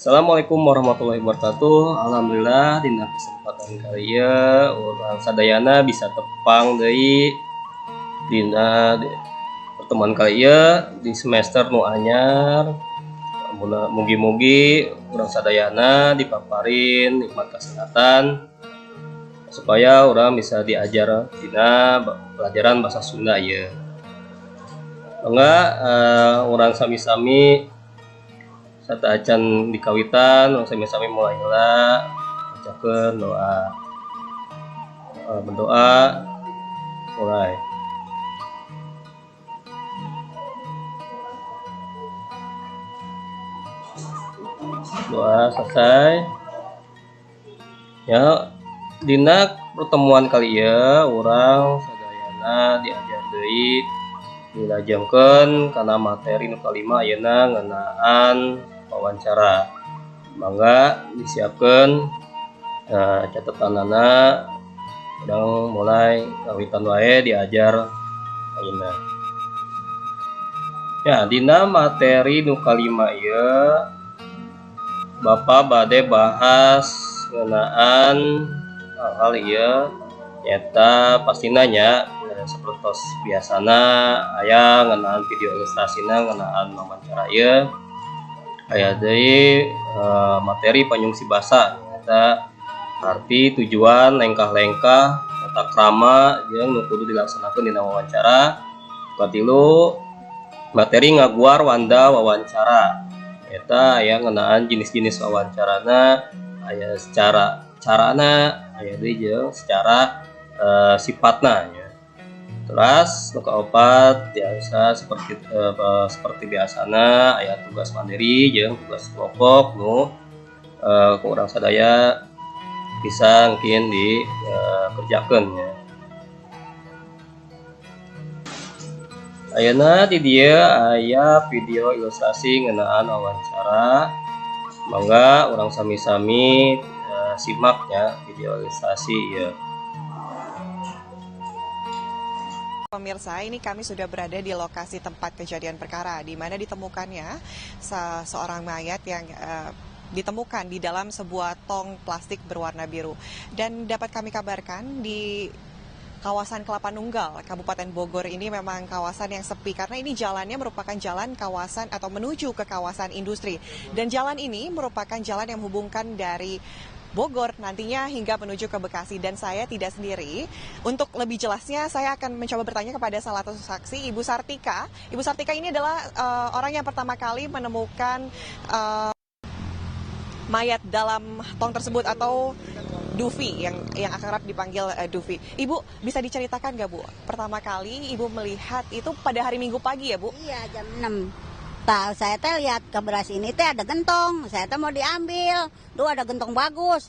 Assalamualaikum warahmatullahi wabarakatuh. Alhamdulillah, dina kesempatan kali ieu urang sadayana bisa tepang deui dina pertemuan kali ieu di semester nu anyar. Mugi-mugi urang sadayana dipaparin nikmat kesehatan supaya urang bisa diajar dina pelajaran bahasa Sunda ieu. Mangga urang sami-sami, sateuacan dikawitan, urang sami-sami mulai heula bacakeun doa. Berdoa mulai. Doa selesai. Ya, dina pertemuan kali ieu urang sadayana diajar deui, dilajengkeun kana materi nu kalima ayeuna ngeunaan wawancara. Mangga disiapkeun catatanana, urang mulai kawitan wae diajar ayeuna. Ya, dina materi nu kalima ieu Bapak bade bahas ngeunaan hal-hal ieu, nyaeta pastina nya sapertos biasana aya ngeunaan video ilustrasina ngeunaan wawancara ieu, aya deui materi panyungsi basa, nyaeta arti, tujuan, lengkah-lengkah, tata krama jeung nu kudu dilaksanakeun dina wawancara. Katilu, materi ngaguar wanda wawancara, eta aya ngeunaan jenis-jenis wawancarana, aya secara carana, aya deui jeung secara sifatna nya. Terus nu kaopat, biasa seperti biasana aya tugas mandiri jeung tugas kelompok nu ku urang sadaya bisa mungkin dikerjakeun nya. Ayeuna di dieu aya video ilustrasi ngeunaan wawancara. Mangga urang sami-sami simak nya video ilustrasi ieu. Pemirsa, ini kami sudah berada di lokasi tempat kejadian perkara, di mana ditemukannya seorang mayat yang ditemukan di dalam sebuah tong plastik berwarna biru. Dan dapat kami kabarkan di kawasan Kelapa Nunggal, Kabupaten Bogor ini memang kawasan yang sepi karena ini jalannya merupakan jalan kawasan atau menuju ke kawasan industri. Dan jalan ini merupakan jalan yang menghubungkan dari Bogor nantinya hingga menuju ke Bekasi. Dan saya tidak sendiri. Untuk lebih jelasnya saya akan mencoba bertanya kepada salah satu saksi, Ibu Sartika. Ibu Sartika ini adalah orang yang pertama kali menemukan mayat dalam tong tersebut atau Duvi yang akrab dipanggil Duvi. Ibu bisa diceritakan nggak, Bu? Pertama kali Ibu melihat itu pada hari Minggu pagi ya, Bu? Iya, jam 6. Tahu saya teh lihat ke beras ini teh ada gentong, saya teh mau diambil. Tuh ada gentong bagus.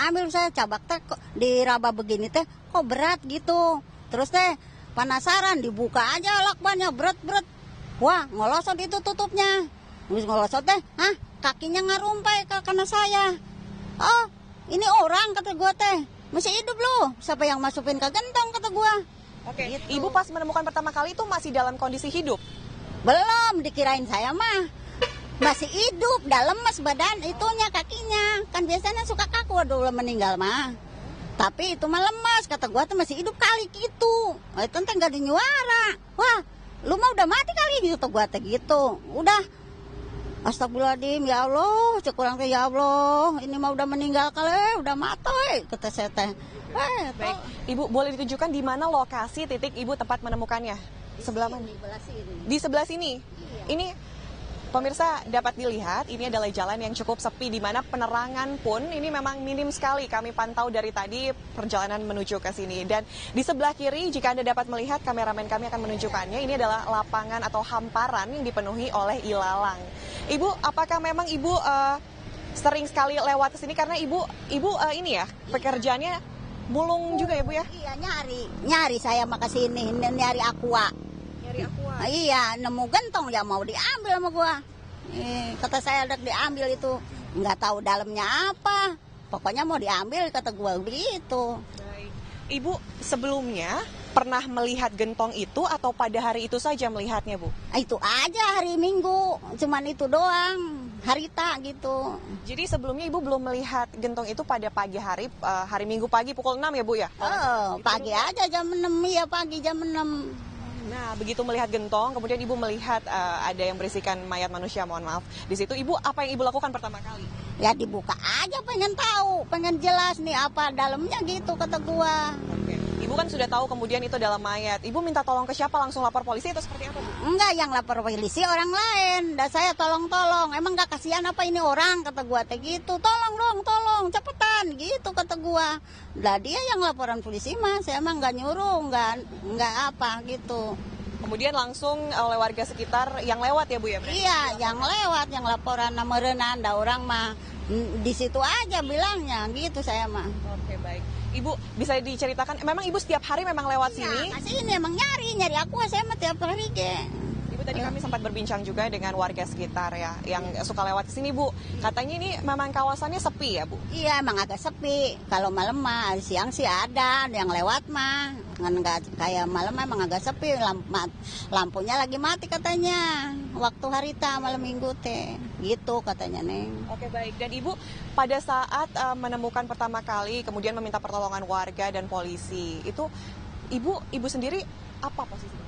Ambil saya cabak teh diraba begini teh kok berat gitu. Terus teh penasaran dibuka aja lakbannya berat-berat. Wah, ngolosot itu tutupnya. Terus ngolosot teh, hah, kakinya ngarumpai ke karena saya. Oh, ini orang kata gua teh. Masih hidup loh. Siapa yang masukin ke gentong kata gua. Oke, gitu. Ibu pas menemukan pertama kali itu masih dalam kondisi hidup? Belum, dikirain saya mah masih hidup, udah lemes badan itunya kakinya. Kan biasanya suka kaku, aduh meninggal mah. Tapi itu mah lemas, kata gua tuh masih hidup kali gitu. Nah, itu nggak dinyuara. Wah, lu mah udah mati kali gitu gua teh gitu. Udah, astagfirullahaladzim, ya Allah, cek urang teh ya Allah, ini mah udah meninggal kali, udah mati, kata saya teh. Baik, Ibu boleh ditunjukkan di mana lokasi titik Ibu tempat menemukannya? Sebelah mana? Di sebelah sini. Di sebelah sini. Iya. Ini pemirsa dapat dilihat, ini adalah jalan yang cukup sepi di mana penerangan pun ini memang minim sekali. Kami pantau dari tadi perjalanan menuju ke sini. Dan di sebelah kiri jika Anda dapat melihat, kameramen kami akan menunjukkannya, ini adalah lapangan atau hamparan yang dipenuhi oleh ilalang. Ibu, apakah memang Ibu sering sekali lewat ke sini karena Ibu ini ya pekerjaannya mulung juga ya, Bu ya? Iya, nyari saya mah ke sini, nyari aqua. Nyari aqua. Iya, nemu gentong ya mau diambil sama gua. Kata saya udah diambil itu, nggak tahu dalamnya apa. Pokoknya mau diambil kata gua begitu. Baik. Ibu sebelumnya pernah melihat gentong itu atau pada hari itu saja melihatnya, Bu? Itu aja hari Minggu, cuman itu doang. Harita gitu. Jadi sebelumnya Ibu belum melihat gentong itu pada pagi hari, hari Minggu pagi pukul 6 ya, Bu ya? Oh, pagi aja jam 6 ya, pagi jam 6. Nah, begitu melihat gentong, kemudian Ibu melihat ada yang berisikan mayat manusia, mohon maaf. Di situ Ibu, apa yang Ibu lakukan pertama kali? Ya dibuka aja, pengen tahu, pengen jelas nih apa dalamnya gitu kata gua. Oke. Ibu kan sudah tahu kemudian itu dalam mayat. Ibu minta tolong ke siapa? Langsung lapor polisi atau seperti apa, Bu? Enggak, yang lapor polisi orang lain. Dah saya tolong-tolong. Emang gak kasihan apa ini orang kata gua teh gitu. Tolong dong, tolong, cepetan gitu kata gua. Lah dia yang laporan polisi mah, saya emang nggak nyuruh, nggak apa gitu. Kemudian langsung oleh warga sekitar yang lewat ya, Bu ya? Berarti? Iya, yang lewat, yang laporan meureunan, dah orang mah di situ aja bilangnya gitu saya mah. Oke, baik. Ibu bisa diceritakan, memang Ibu setiap hari memang lewat iya, sini? Iya, sini emang nyari aku saya mah tiap hari ke. Ibu, tadi kami sempat berbincang juga dengan warga sekitar ya, yang suka lewat sini, Bu. Katanya ini memang kawasannya sepi ya, Bu? Iya, emang agak sepi. Kalau malam mah, siang sih ada yang lewat mah. Nggak kayak malam emang agak sepi, lampunya lagi mati katanya. Waktu harita malam Minggu teh, gitu katanya, Neng. Oke, baik. Dan Ibu pada saat menemukan pertama kali, kemudian meminta pertolongan warga dan polisi, itu Ibu sendiri apa posisinya?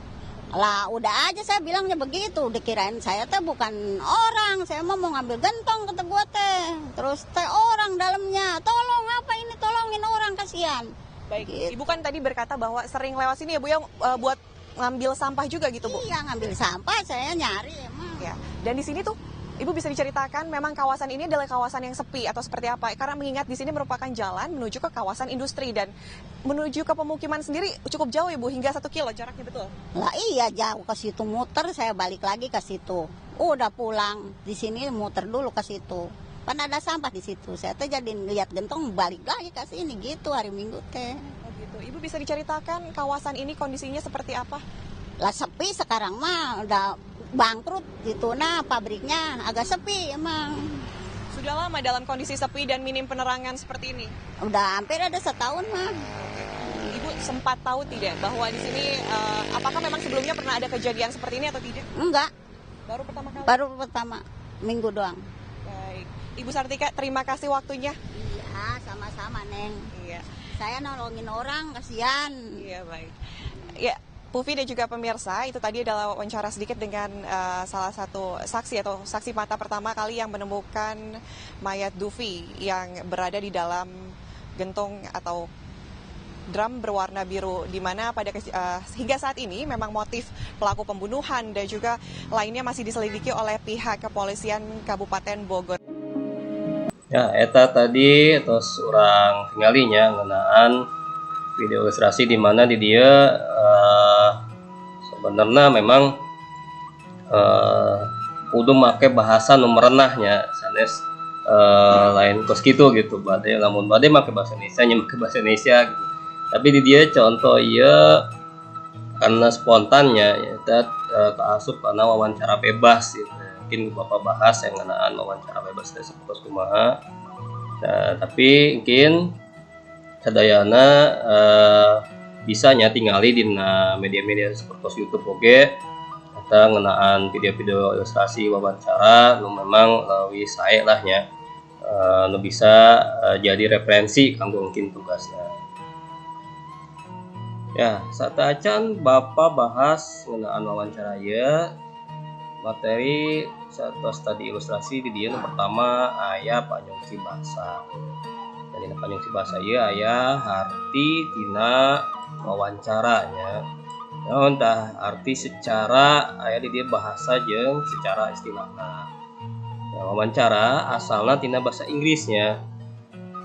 Lah udah aja saya bilangnya begitu, dikirain saya teh bukan orang, saya mah mau ngambil gentong kata gua teh. Terus teh orang dalamnya, tolong apa ini, tolongin orang kasihan. Baik, gitu. Ibu kan tadi berkata bahwa sering lewat sini ya, Bu ya, buat ngambil sampah juga gitu, Bu? Iya, ngambil sampah saya nyari emang. Ya, dan di sini tuh Ibu bisa diceritakan memang kawasan ini adalah kawasan yang sepi atau seperti apa? Karena mengingat di sini merupakan jalan menuju ke kawasan industri dan menuju ke pemukiman sendiri cukup jauh ya, Bu, hingga 1 kilo jaraknya, betul? Lah iya, jauh ke situ muter, saya balik lagi ke situ. Udah pulang, di sini muter dulu ke situ. Kan ada sampah di situ. Saya tuh jadi lihat gentong balik lagi ke sini gitu hari Minggu teh. Oh gitu. Ibu bisa diceritakan kawasan ini kondisinya seperti apa? Lah sepi sekarang mah, udah bangkrut gitu, nah pabriknya agak sepi emang. Sudah lama dalam kondisi sepi dan minim penerangan seperti ini? Udah hampir ada setahun mah. Ibu sempat tahu tidak bahwa di sini, apakah memang sebelumnya pernah ada kejadian seperti ini atau tidak? Enggak. Baru pertama kali? Baru pertama, Minggu doang. Baik. Ibu Sartika, terima kasih waktunya. Iya, sama-sama, Neng. Iya. Saya nolongin orang, kasihan. Iya, baik. Ya. Puvi dan juga pemirsa, itu tadi adalah wawancara sedikit dengan salah satu saksi atau saksi mata pertama kali yang menemukan mayat Dufi yang berada di dalam gentong atau drum berwarna biru, di mana pada hingga saat ini memang motif pelaku pembunuhan dan juga lainnya masih diselidiki oleh pihak kepolisian Kabupaten Bogor. Ya, eta tadi terus urang tingali nya ngeunaan video ilustrasi di mana di dia sebenarnya memang kudu make bahasa nu merenahnya sanes lain kos kitu gitu, bade lamun bade make bahasa Indonesia nya make bahasa Indonesia gitu. Tapi di dia contoh ieu karena spontannya ya eta kaasup karena wawancara bebas gitu. Mungkin Bapak bahas yang ngeunaan wawancara bebas teh sapertos kumaha. Nah, tapi mungkin sadayana bisa nya tingali dina media-media seperti YouTube oge eta ngeunaan video-video ilustrasi wawancara nu memang leuwih sae lah nya, nu bisa jadi referensi kanggo mungkin tugasna. Ya, sateuacan Bapak bahas ngeunaan wawancara ieu, materi satos tadi ilustrasi di dieu nu pertama aya panyungsi basa. Dan dina panyungsi basa ieu aya harti tina wawancara nya. Naon tah arti secara aya di dieu bahasa jeung secara istilahna. Nah, wawancara asalna tina bahasa Inggrisnya.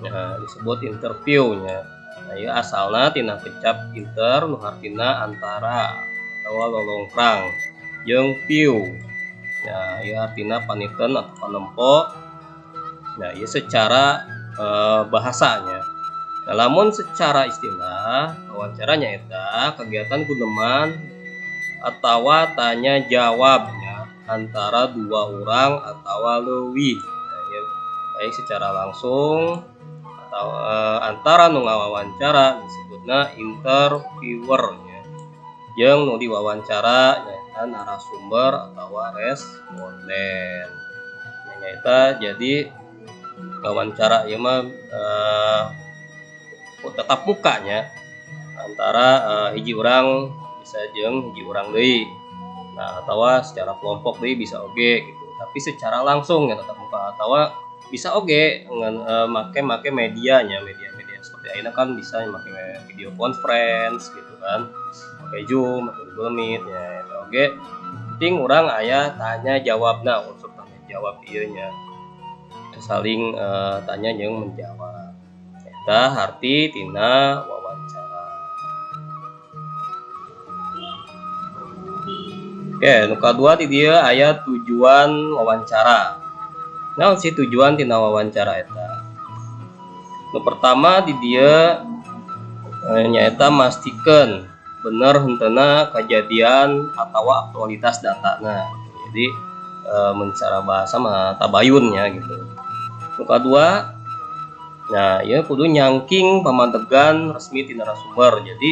Nah, disebut interview nya. Nah, ieu asalna tina kecap inter nu hartina antara atawa lolongkrang jeung view. Nah, ieu artina paniten atau panempo. Nah, ieu secara bahasanya. Nah, lamun secara istilah wawancara nyaeta kegiatan guneman atawa tanya jawabnya antara dua orang atawa leuwih. Nah, ieu baik secara langsung atau antara nu ngawawancara disebutna interviewer nya, jeung nu diwawancara nyaeta narasumber atawa responden. Nah, Nyaeta jadi wawancara ieu mah tetap mukanya antara hiji urang bisa jeung hiji urang deui. Nah, atawa secara kelompok deui bisa oge gitu. Tapi secara langsung ya tatap muka atawa bisa oge ngan make-make medianya, media-media seperti ayeuna kan bisa make video conference gitu kan. Make Zoom, make Google Meet ya eta oge. Penting urang aya tanya jawabna, unsur tanya jawab ieu nya. Saling tanya jeung menjawab. Eta harti tina wawancara. Oke, nu kadua di dieu aya tujuan wawancara. Naon sih tujuan tina wawancara eta? Nu pertama di dieu nyaeta mastikeun bener henteuna kejadian atawa aktualitas datana. Jadi mun cara bahasa mah tabayunnya gitu. Nu kadua, nah ieu kudu nyangking pamantegan resmi ti narasumber. Jadi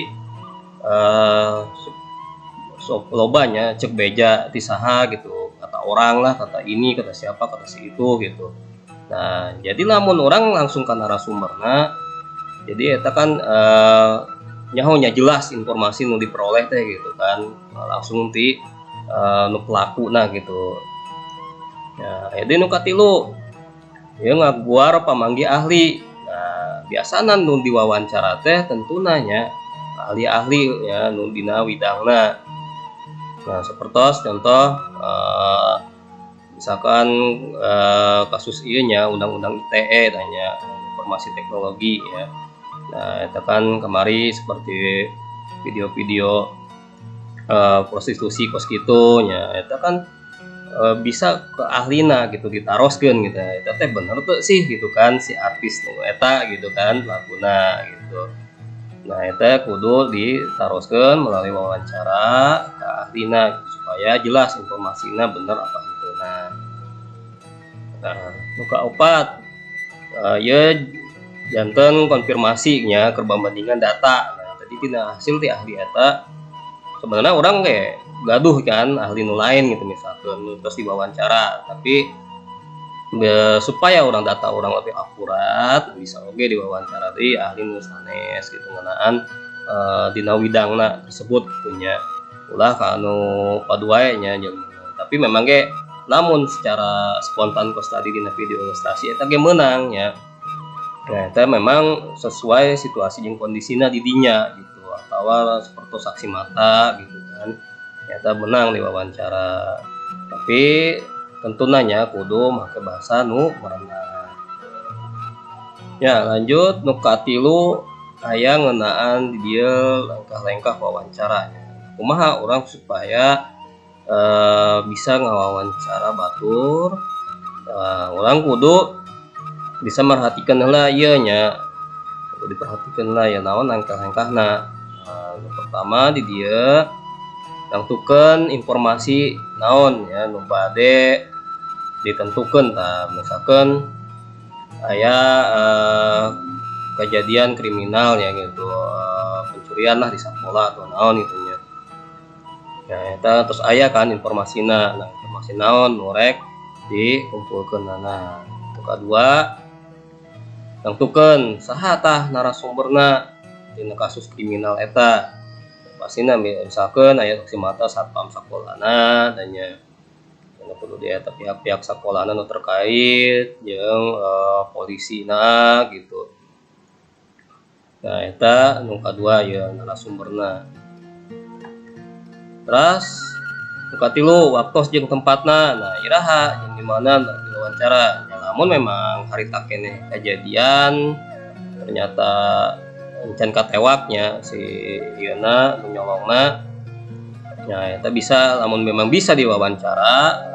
sok lobanya cek beja ti saha gitu, kata orang lah, kata ini, kata siapa, kata si itu gitu. Nah, jadi lamun orang langsung ka narasumberna, jadi eta kan nyaho nya jelas informasi nu diperoleh teh gitu kan, langsung ti nu pelakuna gitu. Nah, jadi nu katilu ieu ngaguar pamanggih ahli. Nah, biasana nu diwawancara teh tentuna nya ahli-ahli ya nu dina widangna. Nah, sapertos contoh misalkan kasus ieu nya undang-undang ITE tanya informasi teknologi ya. Nah, eta kan kamari seperti video-video prostitusi kos kitu nya, eta kan bisa ke ahlina gitu ditaroskeun gitu. Eta teh bener teu sih gitu kan si artis nu eta gitu kan pelakuna gitu. Nah, eta kudu ditaroskeun melalui wawancara ke ahlina gitu, supaya jelas informasina bener apa henteu. Nah, nu kaopat ieu janten konfirmasi nya keur pambandingan data. Nah, tadi tina hasil ti ahli eta sebenarnya orang kayak gaduh kan ahli nu lain gitu misalkan terus diwawancara, tapi supaya orang data orang lebih akurat bisa oge diwawancara deui ahli nu sanes gitu ngeunaan dina widangna tersebut punya ulah ka anu padu wae nya jeung. Tapi memang ge namun secara spontan kos tadi dina video ilustrasi eta ge meunang nya. Nah, eta memang sesuai situasi jeung kondisina di dinya gitu atawa seperti saksi mata gitu kan. Eta menang di wawancara. Tapi tentuna nya kudu make bahasa nu merenah. Ya, lanjut nu katilu aya ngeunaan di dieu lengkah-lengkah wawancaranya. Kumaha urang supaya bisa ngawawancara batur? Nah, urang kudu bisa merhatikan heula ieu nya. Kudu diperhatikan lah ya naon langkah-langkahna. Nah, nu pertama di dieu nangtukeun informasi naon ya nu bade ditentukeun tah, misalkan aya kejadian kriminal ya gitu, pencurian lah di sekolah atau naon gitu nya. Ya eta terus aya kan informasina. Nah, informasi naon nu rek dikumpulkeunana. Nu kadua, nangtukeun saha tah narasumberna dina kasus kriminal eta. Pastina misalkeun aya saksi mata satpam sakolana dan nya kudu di eta pihak-pihak sakolana nu terkait jeung polisina gitu. Nah, eta nu kadua ya narasumberna. Terus nu katilu waktos jeung tempatna. Nah, iraha jeung di mana diwawancara. Ya, lamun memang harita keneh kejadian ternyata encan katewaknya si ieuna nu nyolongna, ya eta bisa lamun memang bisa diwawancara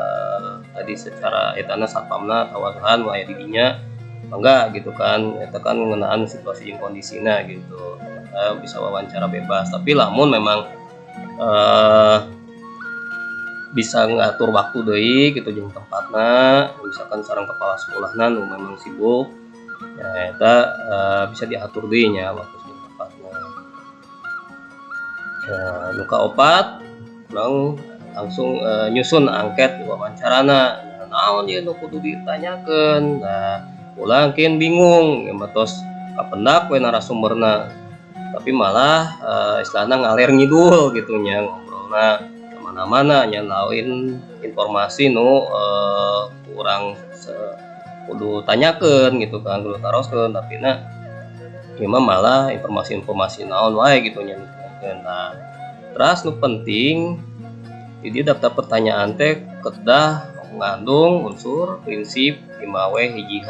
tadi secara etana satpamna tawaran aya di dinya enggak gitu kan, eta kan ngeunaan situasi jeung kondisina gitu, bisa wawancara bebas. Tapi lamun memang bisa ngatur waktu deui gitu jeung tempatna, misalkan sareng kepala sekolahna nu memang sibuk ya eta bisa diatur deui nya waktu jeung tempatna. Ya, nu kaopat urang langsung nyusun angket wawancarana. Nah, Naon ieu nu kudu ditanyakeun? Nah, ulah mungkin bingung ya, tos kapendak we narasumberna, tapi malah istilahna ngaler ngidul gitu nya, ngobrolna kemana-mana nya, lain informasi nu kurang kudu tanyakeun gitu kan, kudu taroskeun, tapi na ieu mah malah informasi-informasi naon wae gitu nya. Nah, terus nu penting jadi daftar pertanyaan teh kedah mengandung unsur prinsip 5W 1H.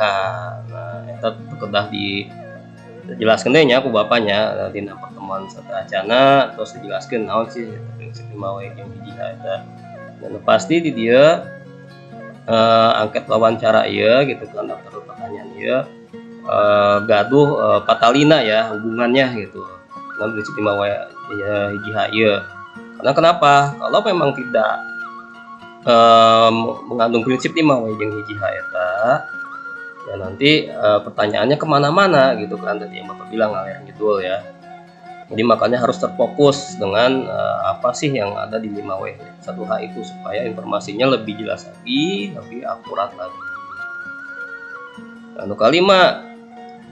Nah, eta kedah dijelaskan deh nya ku bapaknya dina pertemuan sateuacana, terus dijelaskan naon sih prinsip 5W jeung 1H eta. Dan pasti di dia angket wawancara ieu gitu kan, daftar pertanyaan ieu gaduh patalina ya, hubungannya gitu dengan prinsip 5W 1H ieu. Karena kenapa? Kalau memang tidak mengandung prinsip 5W jeung 1H eta ya, nanti pertanyaannya kemana-mana gitu kan, tadi yang bapak bilang ngalir ngidul ya. Jadi makanya harus terfokus dengan apa sih yang ada di 5W 1H itu supaya informasinya lebih jelas lagi, lebih akurat lagi. Anu kalima,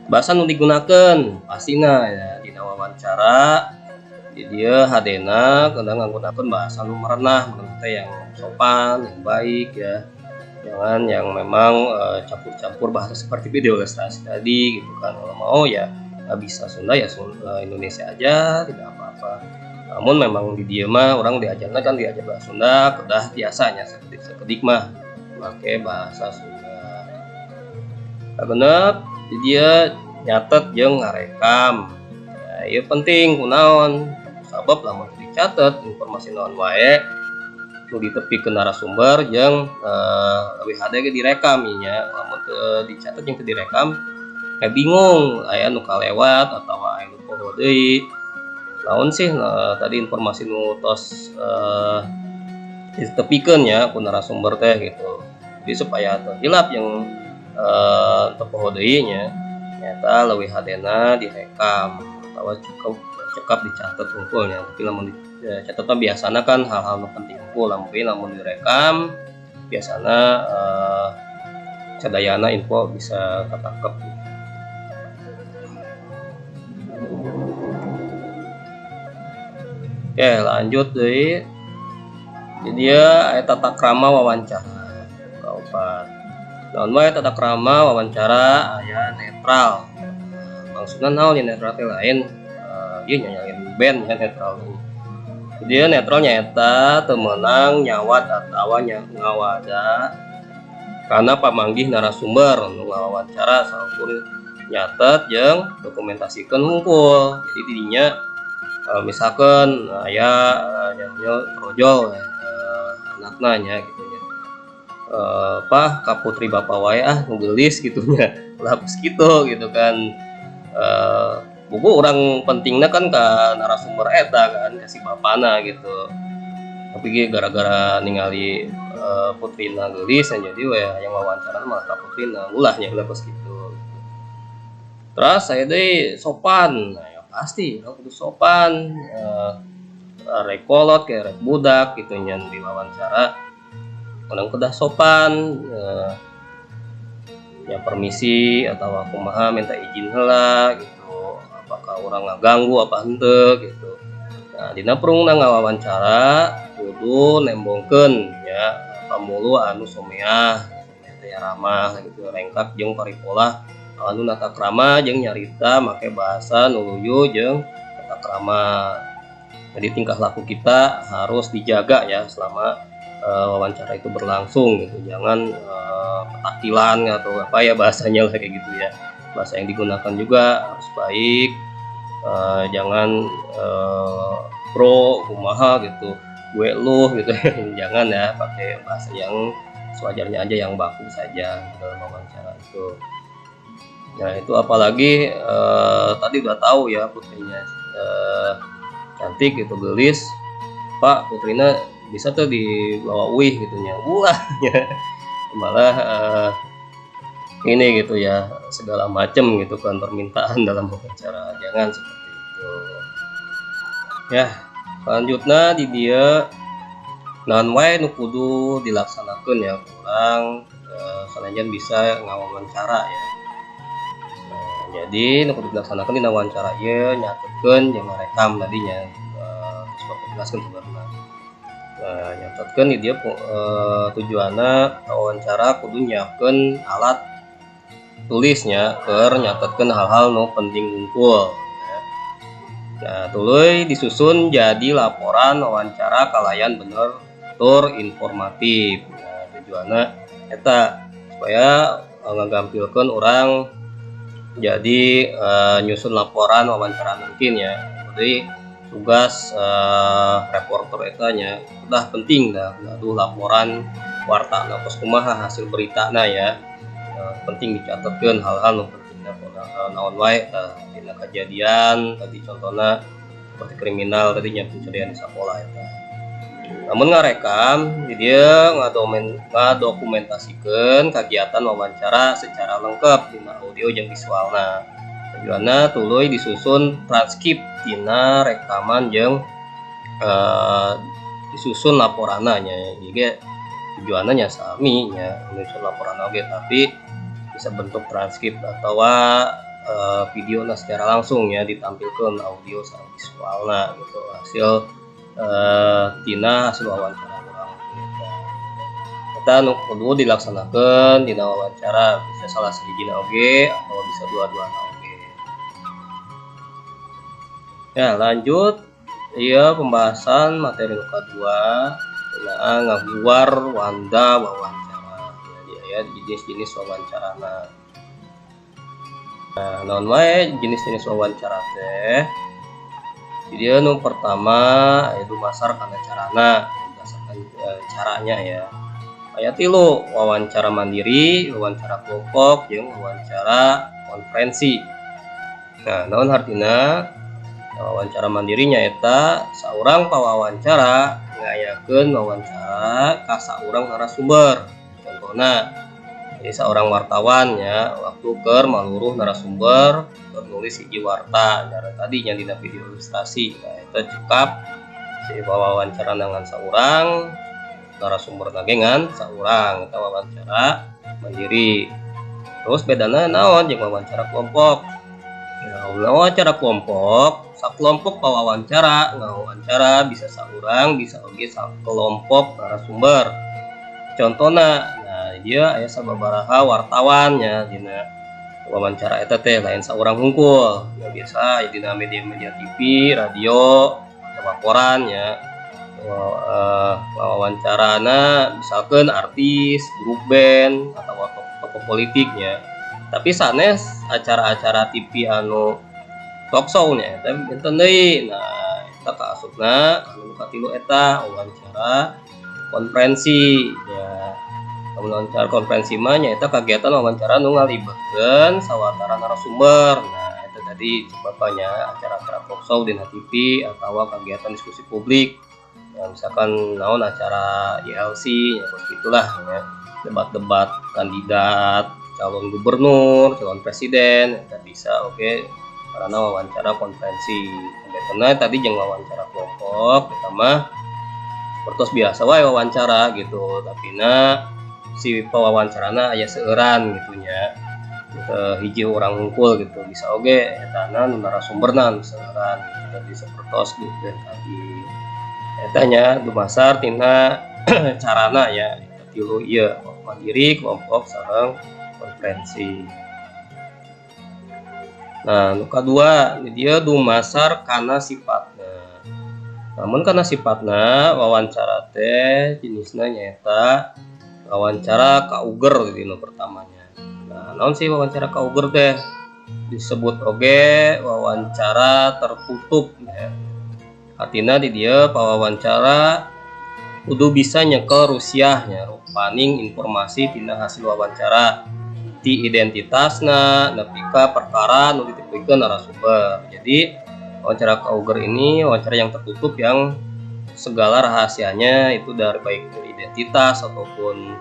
bahasa nu digunakan pastina ya dina wawancara di dia hadena kadang nganggunakeun bahasa nu merenah, merenah teh yang sopan, yang baik ya. Jangan yang memang campur-campur bahasa seperti video ilustrasi tadi gitu kan. Kalau mau ya nggak bisa Sunda ya Sunda, Indonesia aja tidak apa-apa. Namun memang di dieu mah orang diajarnya kan diajar bahasa Sunda, kedah biasanya sekedik sekedik mah pakai bahasa Sunda. Kagenep, di dia nyatet jeung ngarekam. Nah, ieu penting kunaon? Sabab lamun dicatet informasi naon wae nu ditepikeun narasumber jeung leuwih hade ge direkam nya. Lamun teu dicatet jeung teu direkam kayak bingung, aya nu kalewat atawa aya nu poho deui. Naon sih tadi informasi nu tos ditepikeun ya ku narasumber teh gitu. Jadi supaya teu hilap yang teu poho deui nya, nyata leuwih hadena direkam atawa cukup cekap dicatat hungkul nya. Tapi lamun dicatat mah biasana kan hal-hal nu penting hungkul, tapi lamun direkam biasana sadayana info bisa ketangkep. Oke, lanjut deui. Jadi dia aya tata krama wawancara kaopat. Naon wae tata krama wawancara? Aya netral. Maksudna naon ya netral teh? Lain ieu nyanyain band ya netral. Jadi dia netral nyaeta teu meunang nyawat atawa ngawada karena pamanggih narasumber nu ngawawancara saukur nyatet jeung dokumentasikeun hungkul. Jadi didinya misalkan aya nya trojol anakna nya gitu nya, apa ka putri bapak wae ah nu geulis gitu nya, ulah geus kitu gitu kan. Buku orang pentingna kan ka narasumber eta kan, ka si bapana gitu, tapi ge gara-gara ningali putrina geulis ya, jadi we yang wawancara malah ka putrina, ulah nya, ulah geus kitu. Terus saya deui sopan. Nah, ya pasti urang kudu sopan, rek kolot kayak rek budak gitu nya, diwawancara urang kedah sopan, ya permisi atau kumaha, minta izin heula gitu, apakah orang ngaganggu apa henteu gitu. Nah, dina perungna ngawawancara kudu nembongkeun ya pamulu anu someah teh, ramah gitu, lengkap jeung paripolah anu nata krama jeung nyarita make bahasa nu luyu jeung tata krama. Jadi tingkah laku kita harus dijaga ya selama wawancara itu berlangsung gitu. Jangan petakilan atau apa ya bahasanya lah kayak gitu ya. Bahasa yang digunakan juga harus baik. Jangan bro kumaha gitu, gue lu gitu. Jangan ya, pakai bahasa yang sewajarnya aja, yang baku saja dalam wawancara itu. Nah, itu apalagi tadi udah tahu ya putrinya cantik gitu, gelis, Pak, putrina bisa tuh dibawa uih gitu nya, ulah nya malah ini gitu ya, segala macem gitu kan permintaan dalam wawancara, jangan seperti itu ya. Selanjutnya di dia Naon wae nu kudu dilaksanakeun ya urang sanajan bisa ngawawancara ya. Nah, jadi nu kudu dilaksanakeun dina wawancara ieu nyatetkeun jeung ngarekam tadinya, terus bapak jelaskeun sebenarnya. Nah, nyatetkeun di dieu tujuanna wawancara kudu nyiapkeun alat tulisnya keur nyatetkeun hal-hal nu penting wungkul ya. Nah, tuluy disusun jadi laporan wawancara kalayan bener tur informatif. Nah, tujuanna eta supaya ngagampilkeun urang jadi nyusun laporan wawancara mungkin ya. Jadi tugas reporter eta nya udah penting dah gaduh laporan warta na kos kumaha hasil beritana ya. Penting dicatatkeun hal-hal nu penting naon wae tah dina kejadian tadi, contohna seperti kriminal tadinya, pencurian di sekolah eta. Namun ngarekam di dieu ngadokumentasikeun kagiatan wawancara secara lengkap dina audio jeung visualna. Tujuanna tuluy disusun transkrip tina rekaman jeung disusun laporanna nya. Jadi tujuanna nya sami nya, nyusun laporan oge, tapi bisa bentuk transkrip atau videona secara langsung ya, ditampilkan audio sama visualna gitu, hasil tina hasil wawancara urang gitu. Eta nu kudu dilaksanakeun dina wawancara, bisa salah sahijina oge atau bisa dua-duana oge. Ya, lanjut ieu pembahasan materi nu kadua ngeunaan ngaguar wanda wawancara. Jadi aya jenis-jenis wawancarana. Nah, naon wae jenis-jenis wawancara teh? Jadi nu pertama aya dumasar kana carana, berdasarkan caranya ya. Aya tilu, wawancara mandiri, wawancara kelompok, jeung wawancara konferensi. Nah, naon hartina? Wawancara mandiri nyaeta saurang pawawancara ngayakeun wawancara ka saurang narasumber. Contohna, jadi seorang wartawan ya, waktu keur maluruh narasumber keur nulis hiji warta cara tadinya dina video ilustrasi. Nah, eta cekap si wawancara dengan saurang narasumber ge ngan saurang, eta wawancara mandiri. Terus bedana naon jeung wawancara kelompok? Ya, wawancara kelompok, sakelompok pawawancara ngawawancara, bisa saurang bisa oge sakelompok narasumber. Contohna, nah, dia aya sababaraha wartawan nya dina wawancara eta teh, lain saurang hungkul ya. Biasa dina media-media TV, radio, atau koran ya, wawancarana misalkan artis, grup band, atau tokoh politiknya. Tapi sanes acara-acara TV anu talk show nya, eta benten deui. Nah, eta kaasupna anu katilu, eta wawancara konferensi ya. Lamun wawancara konferensi mah nyaeta kegiatan wawancara nu ngalibatkeun sawatara narasumber. Nah, eta tadi bapaknya acara-acara talk show dina TV atau kegiatan diskusi publik ya, misalkan naon acara ILC ya, itulah ya, debat-debat kandidat calon gubernur, calon presiden, eta bisa oke okay, karena wawancara konferensi. Karena tadi jeung wawancara kelompok kita mah seperti biasa wae wawancara gitu, tapi na si pewawancarana aya seueuran gitu nya, hiji orang hungkul gitu. Bisa oge etana nu narasumberna nu seueuran gitu, tadi sepertos gitu tadi eta nya, dumasar tina carana ya, tilu ieu, mandiri, kelompok, sareng konferensi. Nah, nu kadua dia dumasar kana sifatna. Namun karena sifatna wawancara teh jenisna nyaeta wawancara kauger di nu pertamanya. Nah, naon sih wawancara kauger teh? Disebut oge wawancara tertutup ya. Artinya di dieu pawawancara kudu bisa nyekel rusiahnya rupaning informasi tina hasil wawancara, ti identitasna nepi ka perkara nu ditepikeun narasumber. Jadi wawancara kauger ini wawancara yang tertutup, yang segala rahasianya itu dari baik dari identitas ataupun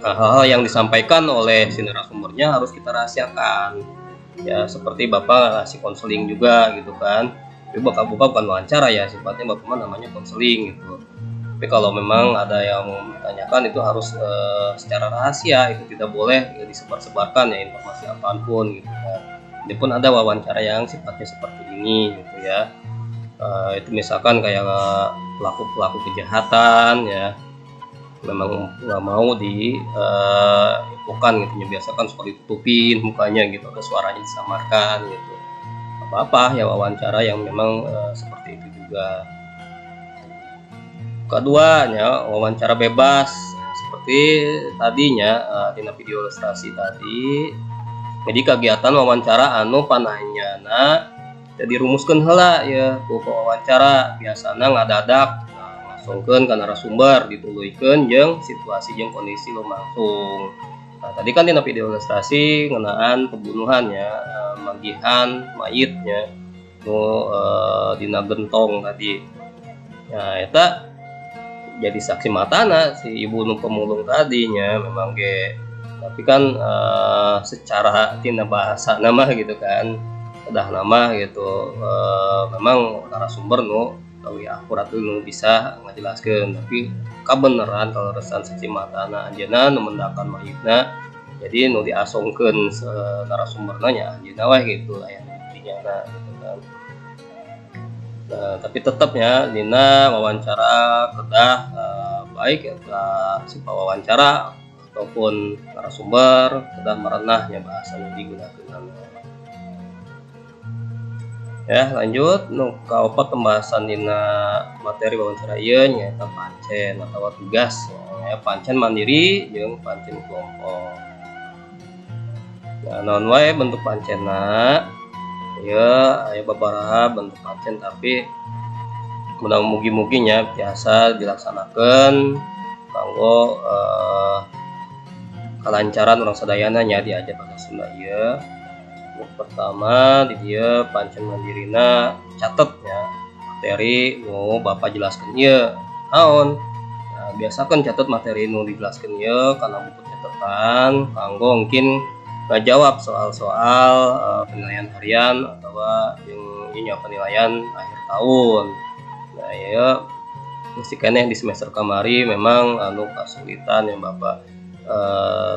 hal-hal yang disampaikan oleh si narasumbernya harus kita rahasiakan. Ya, seperti Bapak ngasih konseling juga gitu kan. Tapi Bapak bukan wawancara ya, sifatnya Bapak mah namanya konseling gitu. Tapi Tapi kalau memang ada yang ditanyakan itu harus secara rahasia, itu tidak boleh ya, disebar-sebarkan ya informasi apapun gitu kan. Ini pun ada wawancara yang sifatnya seperti ini gitu ya. Itu misalkan kayak pelaku-pelaku kejahatan ya, memang nggak mau di infokan gitu ya, biasa kan suka ditutupin mukanya gitu atau suaranya disamarkan gitu. Apa-apa ya wawancara yang memang seperti itu juga. Kedua ya, wawancara bebas seperti tadinya dina video ilustrasi tadi. Jadi kegiatan wawancara anu pananyana jadi rumuskan heula ya ku wawancara, biasana ngadadak, nah, ngasongkeun ka narasumber, dituluykeun jeung situasi jeung kondisi lumangsung. Nah, tadi kan dina video ilustrasi ngeunaan pembunuhan ya, manggihan mayitnya nu dina gentong tadi. Nah, eta jadi saksi matana si ibu nu pemulung tadinya memang ge, tapi kan secara tina bahasa nama gitu kan, udah nama gitu, memang narasumber nu leuwih akurat nu bisa ngajelaskeun, tapi kabeneran kaleresan saksi matana anjeunna nu mendakan mayitna, jadi nu diasongkeun narasumberna nya anjeunna weh gitu, aya buktinya gitu kan. Nah, tapi tetapnya dina wawancara kedah baik eta si wawancara ataupun narasumber kedah merenahnya bahasa nu digunakeun ya. Lanjut nu kaopat, pembahasan dina materi wawancara ieu nyaeta pancen atau tugas ya, pancen mandiri jeung pancen kelompok. Nah, naon wae bentuk pancenna ya? Aya beberapa bentuk pancen, tapi mudah mugi-muginya biasa dilaksanakan kanggo kalancaran urang sadayana nya diajar bahasa Sunda ieu. Nu pertama di dieu pancen mandirina, catet ya materi nu Bapak jelaskan ieu naon. Nah, biasakan catat materi nu dijelaskan ieu kana buku catatan kanggo mungkin ngajawab soal-soal penilaian harian atau yang ini penilaian akhir tahun. Nah, ya mesti keneh di semester kamari memang anu kesulitan yang Bapak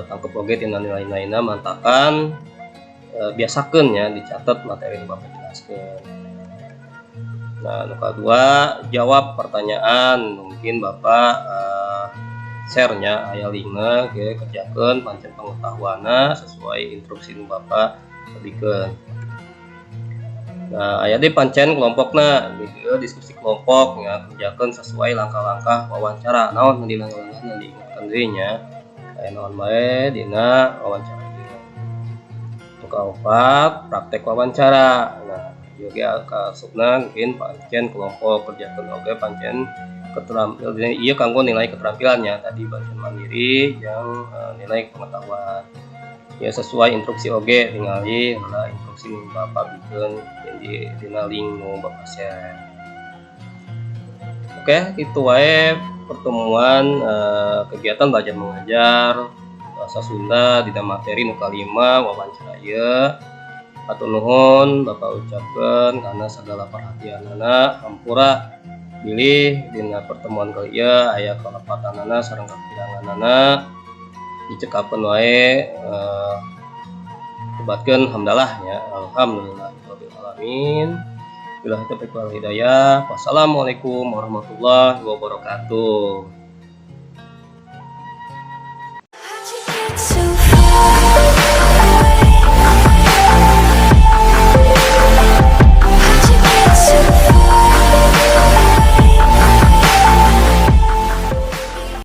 tangkep oge tina nilai-nilainya, mantakan biasakeun ya dicatat materi yang Bapak jelaskan. Nah, nu kedua, jawab pertanyaan. Mungkin Bapak share-nya aya linkna ge, kerjakeun pancen pengetahuanna sesuai instruksi nu Bapak bikeun. Nah, aya deui pancen kelompokna gitu, diskusi kelompok ya, kerjakeun sesuai langkah-langkah wawancara. Naon di langkah-langkahna diingatkan deui nya. Aya naon bae dina wawancara ieu. Nu kaopat, praktek wawancara. Nah, ieu ge kaasupna mungkin pancen kelompok, kerjakeun oge pancen keterampil ieu kanggo nilai keterampilannya tadi pancen mandiri yang nilai pengetahuan ya, sesuai instruksi oge, tingali heula instruksi nu Bapak bikeun di dina link nu Bapak share. Oke, itu wae pertemuan kegiatan belajar mengajar bahasa Sunda dina materi nu kalima, wawancara ieu. Hatur nuhun Bapak ucapkeun karena segala perhatianana. Hampura bilih dina pertemuan kali ieu aya kalepatanana sareng kakiranganana, dicekapkeun wae, sebatkeun hamdalah ya, alhamdulillahirabbil alamin. Billahi taufiq wal hidayah. Wassalamualaikum warahmatullahi wabarakatuh. How'd you get so